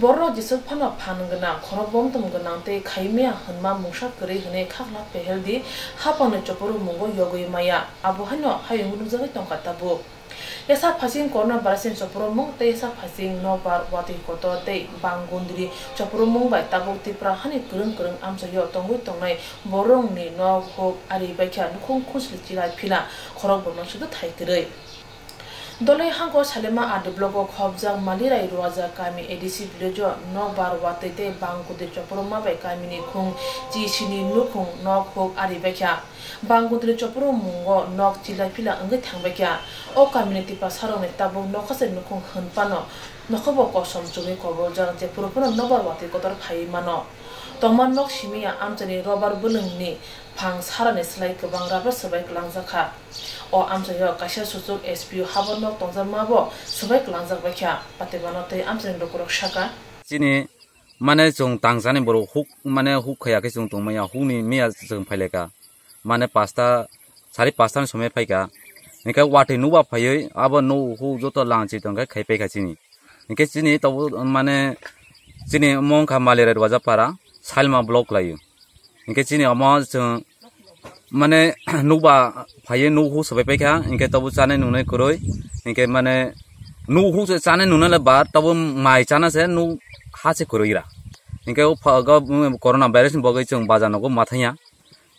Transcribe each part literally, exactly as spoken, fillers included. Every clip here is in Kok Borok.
Borok jeswk phano phan gwnang, khorok bomtom gwnang tei khaimya hwnma mungsa kwrwi hwnwi khakla pehel di, hapangni choporomungo yogwi maya, abo haino hayung nukjagwi tongkha tabuk. Yasa phasing corona virus ni choporomung tei yasa phasing nokbar watwi kotor tei bang gundri choporomung bai tabuk Tripura hani kwrwng kwrwng amchaio tongwi tongnai borokni nok huk ari baikha nukhung khusli chilai phila khorok bomno sudu thai kwrwi. Doloi hangko Salema R D block o khobjak Malirai Ruaja kami A D C village o nokbar watwi tei bang gundri choporoma bai kamini khung chi sini nukhung nok huk ari baikha. Bang gundri choporo mungo nok chilai phila wngwi thangbaikha. O kamini tipasarokni tabuk nokha se nukhung hwn phano nokha bo kosom chumui koboljak, jephuru phano nokbar watwi kotor phaiwi mano. Tongma nok simi ya amchaini robar bwlwngni phang sarani slai kwbang rubber swbai kwlangjak kha. O amchaio kaisa suchuk S P O habo nok tongjakma bo swbai kwlangjak baikha. Patibano tei amchaini lukurok saka. Chini mane chwng tangchani borok huk, mane huk khaiya khe chwng tongmaya, hukni miya chwng phailaika. Mane pasta, sari pasta ni somoi phaika. Hinkhe watwi nukba phaiwi abo nuk huk joto langchi tongkhe khaipaikha chini. Hinkhe chini tobo mane chini omo wngkha Malirai Rwajapara, Salma block laio. Hinkhe chini omo chwng mane nukba phaiwi nuk huk swbai paikha, hinkhe tobo chanai nungnai kwrwi, hinkhe mane nuk huk se chanai nungnai le ba tobo mai chana se nuk ha se kwrwi ra. Hinkhe o pha-, ga, mm, corona virus ni bagwi chwng baja nogo ma thangya.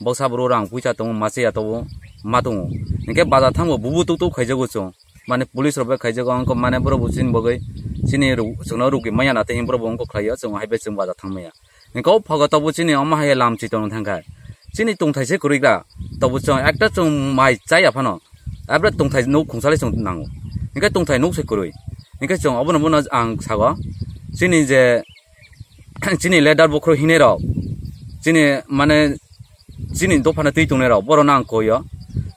Boksa bro rang puisa tongo, ma cheya tongo, ma tongo. Hinkhe baja thangbo bubu tuk tuk khaijago chwng. Mane police rok bai khaijago, wngkha mane borok bo chini bagwi chini ru-, chwngno rugwi manya na tei borok bo wngkha khlaio, chwng hai bai chwng baja thang manya. Hinkhe o phago tobo chini omo hai lam chitong thangkha. Chini tongthai se kwrwi kha. Tobo chwng ekta chwng mai chaya phano. Abra tongthai nuk khungsa le chwng nango. Hinkhe tongthai nuk se kwrwi. Hinkhe chwng obono bono ang sago. Chini je, chini leader bokhro hinai rok. Chini mane, chini dophano twi tongnai rok. Borok no ang koyo.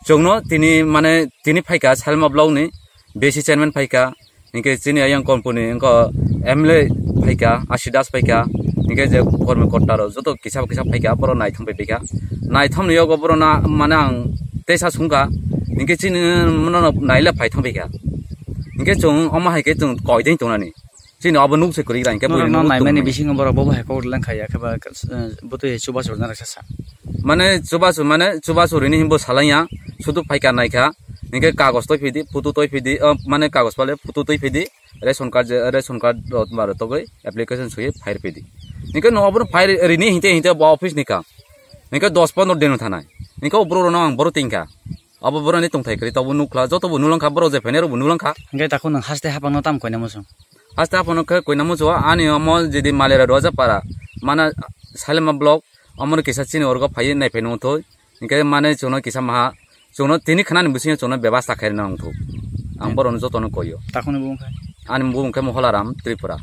Chwngno tini mane, tini phaikha Salma block ni B C chairman phaikha. Hinkhe chini ayang company wngkha M L A phaikha, Asi Das phaikha, hinkhe je kormi kotta rok joto kisa kisa phaikha, borok naithang pai phaikha. Naitham ni yogo borok na mane ang teisa sungkha, hinkhe chini mano naila phaithang phaikha. Hinkhe chwng omo hai khe chwng koideng tongnani. Chini obo nuk se kwrwi kha, hinkhe norok no naimani bisingo borok bobo hai kok leng kha ya khe ba, eh, bwtwi chubachu rwna rwkha sa. Mane chubachu, mane chubachu rini hinbo salaiya, sudu phaikha naikha, hinkhe kagos toi phidi, photo toi phidi, oh, mane kagos pale photo toi phidi, ration card je, ration card rok maro togwi application sui file phidi. Hinkhe no obo file rini hinte hinte bo office ni ka. Hinkhe dos pondro din thanai. Hinkhe o borok rokno ang boro tingkha. Abo borok ni tongthai kwrwi tobo nukla, joto bo nulangkha, borok je phainai rok bo nulangkha. Hinkhe takhuk nwng haste hapang no tam koina muchung? Haste hapang no khe koina muchung, ani omo jedi Malirai Rwajapara, mana Salima block, omo no kisa chini orgo phaiwi naiphai nungthoi. Hinkhe mane chwngno kisa maha, chwngno tini khnani bisingo chwngno bebasta khairina wngthok. Ang borokno jotono koyo. Takhukni bumung khe? Ani bumung khe Moholaram Tripura.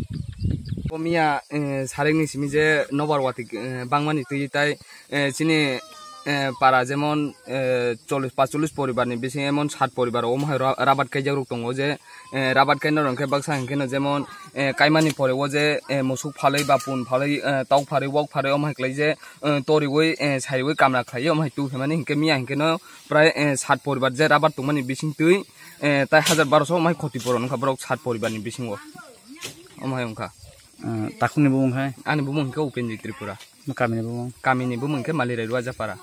O miya, eh, sarikni simi je nobar watwi, eh, bangmani twi tai, eh, chini, eh, para jemon, eh, chollish, paanchchollish poribarni bisingo emon sat poribar omo hai ra-, rabat kaijak rok tongo je, eh, rabat kaina rok khe baksa hinkhe no jemon, eh, kaimani pore o je, eh, musuk phalwi ba pun phalwi, eh, tok phalwi wok phalwi omo hai kwlai je, eh, toriwi, eh, sariwi kamra khlaiwi omo hai tu phaimani hinkhe miya hinkhe no prai, eh, sat poribar je rabar tongmani bising twi, eh, tai hajar baroso omo hai khoti puron wngkha borok sat poribarni bisingo. Omo hai wngkha. Eh, takhukni bumung hai? Ani bumung hinkhe Upenjit Tripura. Kamini bumung? Kamini bumung hinkhe Malirai Rwajapara.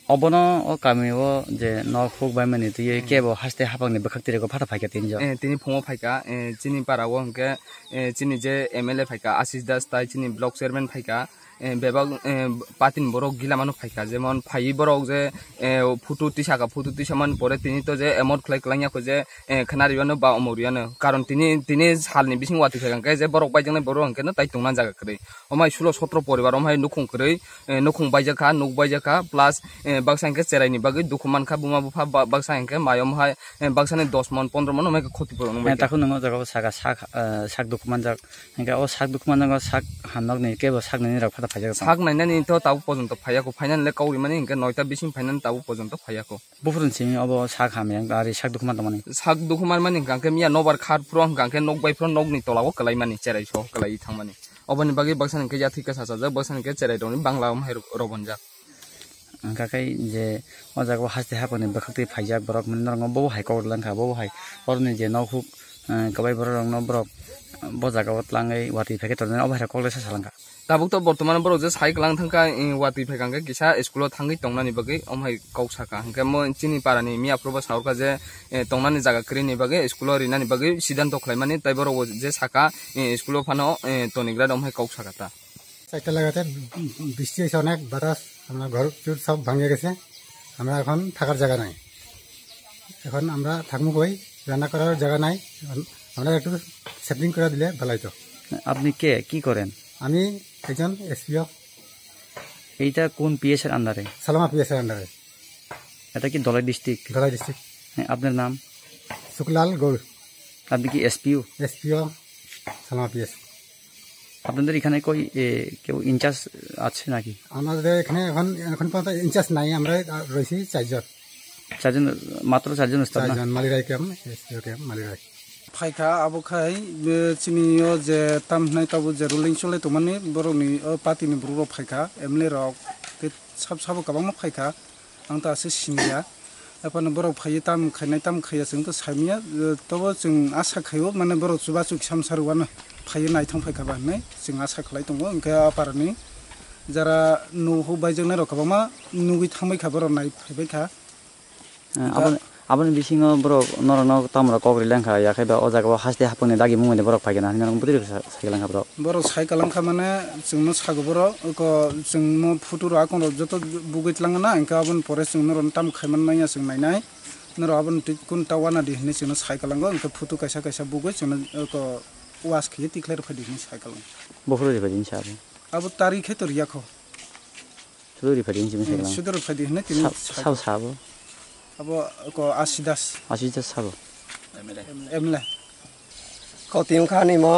Obono o kami o je nok huk bai mani twi kebo haste hapang ni bwkhak twi rego phatha phaikha tini jo. Eh, tini phungo phaikha, eh, chini para o hinkhe, eh, chini je M L A phaikha, Ashish Das tai chini block chairman phaikha, eh, bebak, eh, patin borok gila mano phaikha, jemon phaiwi borok je, eh, photo tisaka, photo tisamani pore tini to je emot khlai kwlangya kho je, eh, khna rwiyano ba omo rwiyano. Karon tini, tini salni bising watwi phaikha hinkhe je borok baijaknai borok hinkhe no tai tongna jaga kwrwi. Omai sulo sotro poribar omai nukhung kwrwi, eh, nukhung baijakha, nuk baijakha, plus, eh, baksa hinkhe cheraini bagwi dukhu mankha buma bupha, ba-, baksa hinkhe mai omhai, eh, baksani dos mon, pondro mon omai khe khoti puro nung bai kha. Takhuk nung o jaga o saka sak, eh, sak dukhu manjak. Hinkhe o sak dukhu manjak o sak hamnokni kebo sak nainani rok phatha phaijak tong. Sak nainani to tabuk pojonto phaiya kho, phainani le kauri mani hinkhe noita bising phainani tabuk pojonto phaiya kho. Buphuruni simi obo sak hamya wngkha, ari sak dukhu man tongmani? Sak dukhu man mani hwnkha khe miya nobar khar phuru hwnkha khe nok bai phuru nokni tola o kwlai mani, cherai so kwlai thangmani. Oboni bagwi baksa hwnkhe yathwi khe sachajak, baksa hwnkhe cherai rokni bangla o hai rok-, robonjak. Hwnkha khe je o jaga o haste hapangni bwkhak twi phaijak borok, hwnwi norok bo hai kok rwlang kha, bo hai borokni je nok huk Eh, kwbai borok rokno borok bo jaga o tlangwi watwi phaikhe tongnani obo hai rok kok le sa salangkha. Tabuk to bortoman borok je sai kwlang thangkha, eh, watwi phaikha hwnkhe kisa school o thangwi tongnani bagwi omo hai kok sakha. Hwnkhe mo chini para ni miya phuru bo saurkha je, eh, tongnani jaga kwrwi ni bagwi school o rinani bagwi siddhanto khlaimani, tai borok bo je sakha, eh, school o phano, eh, tonigra omo hai kok sakha ta. চারটা লাগাতে বৃষ্টি হয়েছে অনেক, বাতাস, আমরা ঘর চুর সব ভাঙে গেছে। আমরা এখন থাকার জায়গা নাই, এখন আমরা থাকবো কই? রান্না করার জায়গা নাই। এখন আমরা একটু সেটিং করে দিলে ভালো হতো। আপনি কে, কি করেন? আমি একজন এসপিও। এইটা কোন পিএস এর আন্ডারে? সালামা পিএস এর আন্ডারে। এটা কি ধলাই ডিস্ট্রিক্ট? ধলাই ডিস্ট্রিক্ট। হ্যাঁ, আপনার নাম? শুকলাল গৌড়। আপনি কি এসপিও? এসপিও সালামা পিএস। আপনাদের এখানে কই, এ, কেউ ইনচার্জ আছে নাকি? আমাদের এখানে এখন, এখন পর্যন্ত ইনচার্জ নাই, আমরা রয়েছি চারজন। চারজন, মাত্র চারজন স্টাফ না? চারজন, মালিরাই ক্যাম্প, এসপিও ক্যাম্প, মালিরাই। Phaikha, abo khai, be, chini o je tam hwnai tabuk je ruling chole tongmani borokni o party ni borok rok phaikha, M L A rok tei sab sabo kwbangma phaikha. Ang to aswk siniya. Aphano borok phaiwi tam khainai, tam khaiya chwng to saimanya, eh, tobo chwng asa khaio, mane borok chubachu kisa msa rwano phaiwi naithang phaikha ba hinwi chwng asa khlai tongo. Hwnkhe a parani jara nuhuk baijaknai rok kwbangma nugwi thangbaikha, borok nai phaibaikha. Eh, Hwnkhe aboni, aboni bisingo borok norokno tamrok kok rilangkha, yakhe ba o jaga o haste hapungni dagi mungmani borok phaikha na hinwi norok bwtwi rok sa-, sai kwlangkha borok. Borok sai kwlangkha mane chwngno sago borok, oko chwngno photo rok akon rok joto bugwi twlangna, hwnkhe aboni pore chwng norokno tamo khaimani manya chwng nainai, norok aboni twi kun ta wana di hinwi chwngno sai kwlango, hwnkhe photo kaisa kaisa bugwi chwngno oko was khaiwi tikhlai rw phai di hinwi sai kwlango. Buphuru rw phai di hinwi sa abo. Abo tari khe to riya kho. Sudo rw phai di hinwi chwngno sai Hmm, kwlango. Sudo rw phai di hinwi tini Sa-, sai sabo sabo. Abo ko Asi Das. Asi Das sabo. M L A. Koti wngkha ani mo,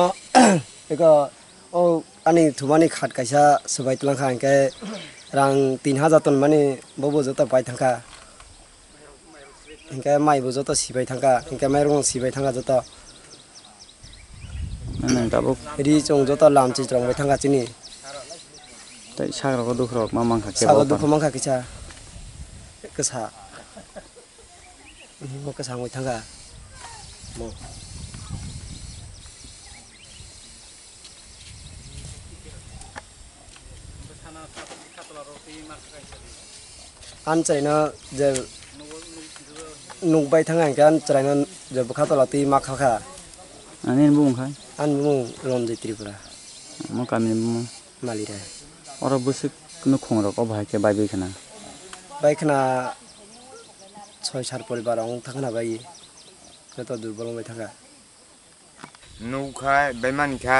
eko, o ani thumani khat kaisa swbai twlang kha, hwnkhe rang tin hajar ton mani bobo joto pai thangkha, hwnkhe mai bo joto sibai thangkha, hwnkhe mairung sibai thangkha joto. Nang tabuk. Ri chwng joto lamchi chwrwng bai thangkha chini. Tei sagrok o dukhu rok ma mankha kebo Sago aphano. Dukhu mankha kisa. Kisa. Mo kisa wngwi thangkha. Mo. Ani chwraino je nukbai thangkha hwnkhe ani chwraino je bwkha tola twi ma kha kha. Ani bumung khai? Ani bumung Ranjit Tripura. Omo kamini bumung? Malirai. Oro bwswk nukhung rok obo hai khe bai bai khna? Bai khna soi sar poribar wng thang khna bai. Joto durbol wng bai thangkha. Nukha, bai mankha,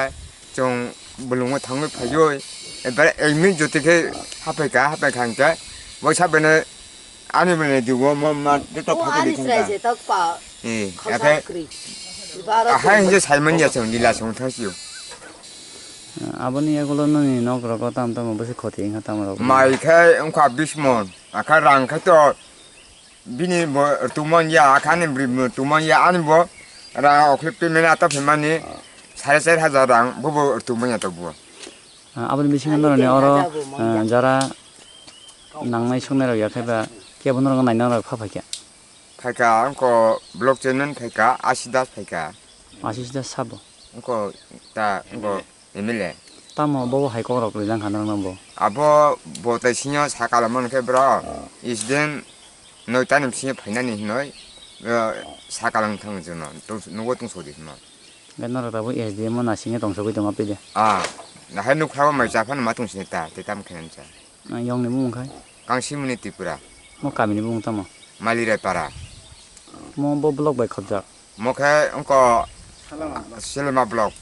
chwng bolongo thangwi phaiwi, ebare ek minute jotoi khe haphaikha, haphaikha hwnkhe, waisa bene ani bene digo, mo ma, joto O phakhe ani di thangkha. Srai se tak pa. Eh, khasa akhe, kri. Ibaro ahai se hingke saimanya chwng, lila chwng thangsio. Aboni yagulo nini nok rogo tam tamo bwswk khoti wngkha tamo rok? Mai khe wngkha bis mon, akha rang khe to Bini bo tumon ya, akhani bri tumon ya, ani bo rang okhlip payment ata phaimani sare char hajar rang, bo bo tumon ya to bo. Ah, aboni bisingo noroni oro, ah, jara nangnai songnai rok ya khe ba kebo norok naina rok pha phaikha. Phaikha, angko block chairman phaikha, Asi Das phaikha. Asi Das sabo? Angko ta, angko M L A. Tamo bobo hai kok rok rijang kha norokno bo? Abo bo tai sinior sakala man khe bro, S D M noi tani bisingo phainani hinoi, eh, sakala wng thang jono, tong-, nugo tong sodi hino. Hwnkhe norok tabuk S D M o naisingye tong sogwi tongo pide. Ah, nahai nukha bo mai cha phano ma tong sini ta, tei tamo khe nang cha. Ang yongni bumung khai? Kangsimuni Tripura. Mo kamini bumung tamo? Malirai para. Mo bo block bai khobjak? Mo khe wngkha Selema block.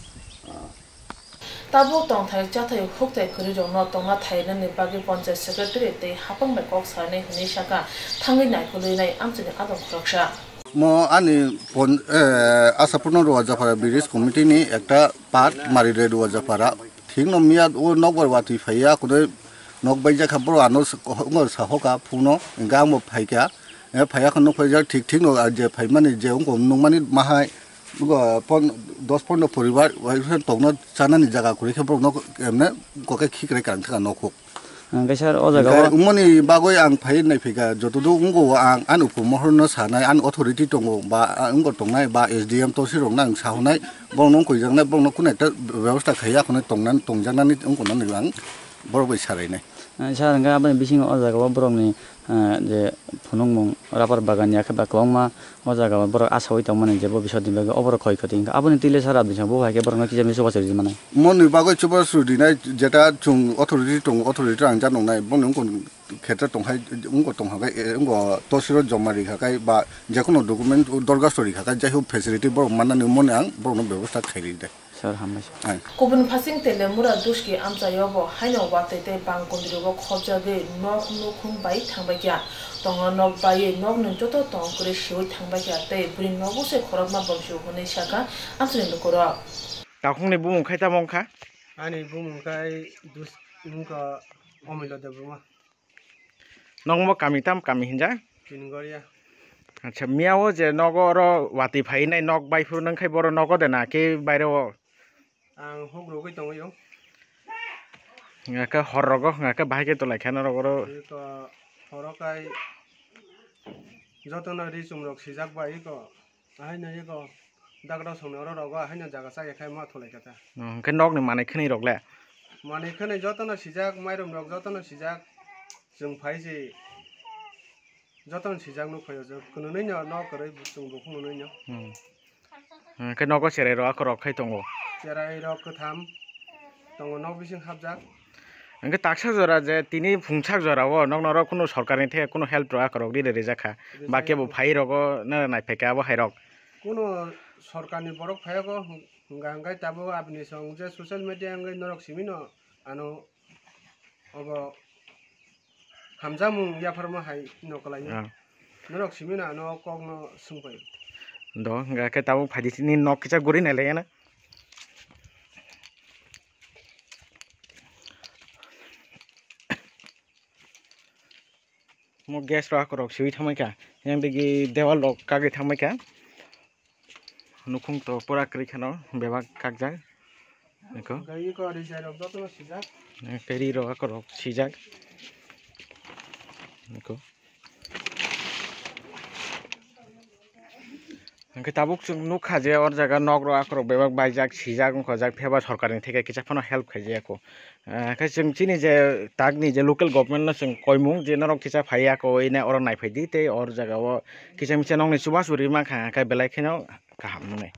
Tabuk tongthai chathai hukthai kwrwirokno tongna thairwnani bagwi Panchayat Secretary tei hapang bai kok sanai hwnwi sakha, thangwi naikolwi nai amchaini adong khoroksa. Mo ani pon-, eh, Asapurno Ruwajapara Village Committee ni ekta part Mariroi Ruwajapara. Thik no miya o nokbar watwi phaiya, kunui nok baijak kha, boro ano s-, ko-, wngo sahoka phone no, hingke ang bo phaikha. Eh, phaiya khe nukphaijak thik thik no, ah, je phaimani je wngkha nukmani mahai, wngkha pon-, dos pondro poribar, waisa tongna chanani jaga kwrwi khe borokno emne kokhe khikrwi kwrang thangkha nokhuk. Hwnkhe sir, o jaga o umoni bagwi ang phai naiphika, jotodu wngkha ang ani upor mohorno sanai, ani authority tongo, ba wngkha tongnai, ba S D M tosi rokno ang sahonai, borokno wngkha jaknai, borokno kunui ekta bebosta khaiya khonai tongnani, tongjaknani wngkha nani ang borok bai sarainai. Sir, hwnkhe aboni bisingo o jaga o borokni, je phunukmung rubber bagan ya khe ba kwbangma o jaga o borok achaui tongmani je bobiswt ni bagwi o borok khoi khoti wngkha. Aboni twi le sir, aboni saka bo hai khe borokno kisa misa chubachu rinai. Moni bagwi chubachu rinai, jeta chwng authority tongo, authority rang ja nongnai, boni wngkha khetra tongkhai, wngkha tongkha khe, wngkha tosiro joma rikha khe ba jekono document dorgasto rikha khe, jai hok facility borok mannani moni ang borokno bebosta khairi de. Sir, hambai sir. Kubun phasing Telemura Duski amchaio bo haino watwi tei bang kundri o khopjagwi nok nukhung bai thangbaikha. Tongo nok baiwi nokni joto tong kwrwi siwi thangbaikha tei bwrwi nogo se khorokma bomsio hwnwi sakha amchaini lukurok. Takhukni bumung khai tamo wngkha? Ani bumung khai Dus-, wngkha Omilo Debbarma. Nokbo kami tam kami hinjak? Kingoria. Acha, miyao je nogo oro watwi phainai nok baiphuru nangkhai boro nogo de na khe baireo? Ang huk rogwi tongwi o. Hwnkhe hor rogo hwnkhe bahai khe tolaikha norok oro. Iko horo kai jotono ri chum rok sijak bai iko. Ahaino iko dagra songni oro rogo ahaino jaga chaya khai ma thulai kha ta. Oh, hwnkhe nokni manwi khwnwi rok le? Manwi khwnwi jotono sijak, mairum rok jotono sijak. Chwng phai si jotono sijak nuk phai o, chwng kwnwi no nok kwrwi chwng bukhuk nwnwi no. Hmm. Hwnkhe nogo cherai rok akhorok khai tongo? Cherai rok kwtham tongo nok bising hapjak. Hwnkhe taksa jora je tini phungsak jora o nok norok kunu sorkarni theke kunu help rok akhorok ri rijak kha. Rijak ba kebo phai rogo nara naiphai kha abo hai rok. Kuno sorkarni borok phaiyago hwnkha hwnkhe tabuk aboni song je social media wngwi norok simi no ano obo hamjakmung yapharma hai no kwlaio. Ah. Norok simi no ano kok no swngpai. Do hwnkha khe tabuk phaidi sini nok kisa guri nailai gana. Mo gas rok akorok siwi thangbai kha, yang digi dewal rok kagwi thangbai kha, nukhung to pura kwrwi kheno bebak kakjak. Eko. Gai eko rijai rok jotono sijak. Kari rok akorok sijak. Eko. Hwnkhe tabuk chwng nukha je or jaga nok rok akorok bebak baijak, sijak, wngkha jak, phiya ba sorkarni theke kisa phano help khaijaya kho. Ah, khe chwng chini je takni je local government no chwng koimung je norok kisa phaiya kho, ine oro naiphai di tei or jaga o kisa misa nokni chubachu ri mankha, khe belai kheno kaham wngnai.